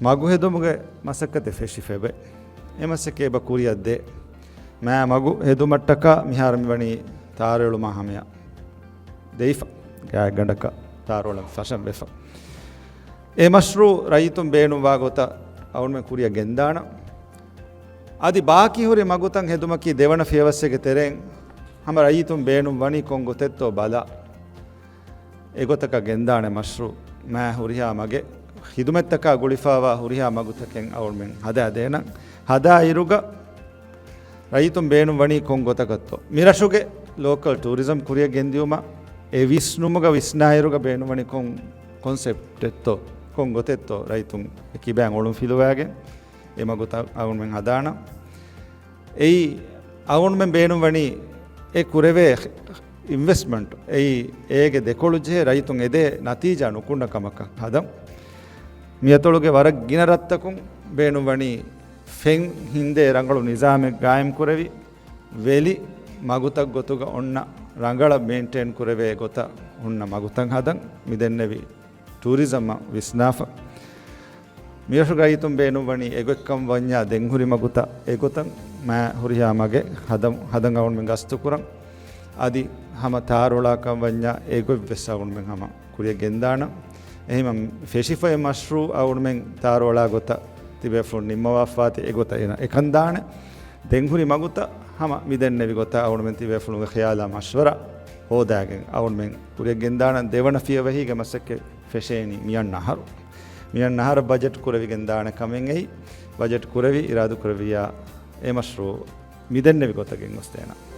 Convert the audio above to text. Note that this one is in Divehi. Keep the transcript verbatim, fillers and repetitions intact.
މަގު ހެދުމުގެ މަސައްކަތެއް ފެށިފައިވޭ. އެ މަސައްކަތް އެބަ ކުރިއަށް ދޭ. މާ މަގު ހެދުމަށްޓަކާ މިހާރު މިވަނީ ތާރުއެޅުމާ ހަމަޔަށް ދެވިފަ. ގާތްގަނޑަކަށް ތާރުއަޅަން ފަށަން ވެފަ. އެ މަޝްރޫ ރައްޔިތުން ބޭނުންވާ ގޮތަށް އަޅުމެން ކުރިއަށް ގެންދާނަން. އަދި ބާކީ ހުރި މަގުތައް ހެދުމަކީ ދެވަނަ ފިޔަވައްސެއްގެ ތެރެއިން ހަމަ ރައްޔިތުން ބޭނުން ވަނީ ކޮން ގޮތެއްތޯ ބަލާ. އެގޮތަކަށް ގެންދާނެ މަޝްރޫ. މާ ހުރިހާ މަގެއް ޚިދުމަތްތަކާ ގުޅިފައިވާ ހުރިހާ މަގުތަކެއް އަޅުމެން ހަދާ ދޭނަން. ހަދާ އިރުގަ ރައްޔިތުން ބޭނުން ވަނީ ކޮން ގޮތަކަށްތޯ؟ މިރަށުގެ ލޯކަލް ޓޫރިޒަމް ކުރިއަށް ގެންދިއުމަށް އެ ވިސްނުމުގަ ވިސްނާއިރުގަ ބޭނުން ވަނީ ކޮން ކޮންސެޕްޓެއްތޯ؟ ކޮން ގޮތެއްތޯ؟ ރައްޔިތުން އެ ކިބައިން އޮޅުން ފިލުވާގެން އެ މަގުތައް އަޅުމެން ހަދާނަން. އެއީ އަޅުމެން ބޭނުން ވަނީ އެ ކުރެވޭ އިންވެސްޓްމަންޓް އެއީ އޭގެ ދެކޮޅު ޖެހޭ ރައްޔިތުން އެދޭ ނަތީޖާ ނުކުންނަ ކަމަކަށް ހަދަން. މިއަތޮޅުގެ ވަރަށް ގިނަ ރަށްތަކުން ބޭނުން ވަނީ ފެން ހިންދޭ ރަނގަޅު ނިޒާމެއް ގާއިމް ކުރެވި، ވެލި މަގުތައް ގޮތުގަ އޮންނަ ރަނގަޅަށް މެއިންޓެއިން ކުރެވޭ ގޮތަށް ހުންނަ މަގުތައް ހަދަން މިދެންނެވި ޓޫރިޒަމްއަށް ވިސްނާފަ. މިރަށުގައި ރައްޔިތުން ބޭނުންވަނީ އެގޮތްކަން ވަންޏާ ދެންހުރި މަގުތައް އެގޮތަށް މާ ހުރިހާ މަގެއް ހަދަ-، ހަދަން އަޅުމެން ގަސްތުކުރަން. އަދި ހަމަ ތާރުއަޅާކަން ވަންޏާ އެގޮތްވެސް އަޅުމެން ހަމަ ކުރިއަށް ގެންދާނަން. އެހެންވީމަ ފެށިފައި މަޝްރޫ އަޅުމެން ތާރުއަޅާ ގޮތަށް ތިބޭފުޅުން ނިންމަވާފާތި އެގޮތަށް އޭނަ އެކަން ދާނެ. ދެންހުރި މަގުތައް ހަމަ މިދެންނެވި ގޮތަށް އަޅުމެން ތިބޭފުޅުންގެ ޚިޔާލާ މަޝްވަރާ ހޯދާގެން އަޅުމެން ކުރިއަށް ގެންދާނަން. ދެވަނަ ފިޔަވަހީގެ މަސައްކަތް ފެށޭނީ މިއަންނަ އަހަރު. މިއަންނަ އަހަރަށް ބަޖެޓް ކުރެވިގެން ދާނެ ކަމެއް އެއީ. ބަޖެޓް ކުރެވި އިރާދަކުރެއްވިއްޔާ އެ މަޝްރޫ މިދެންނެވި ގޮތަށް ގެންގޮސްދޭނަން.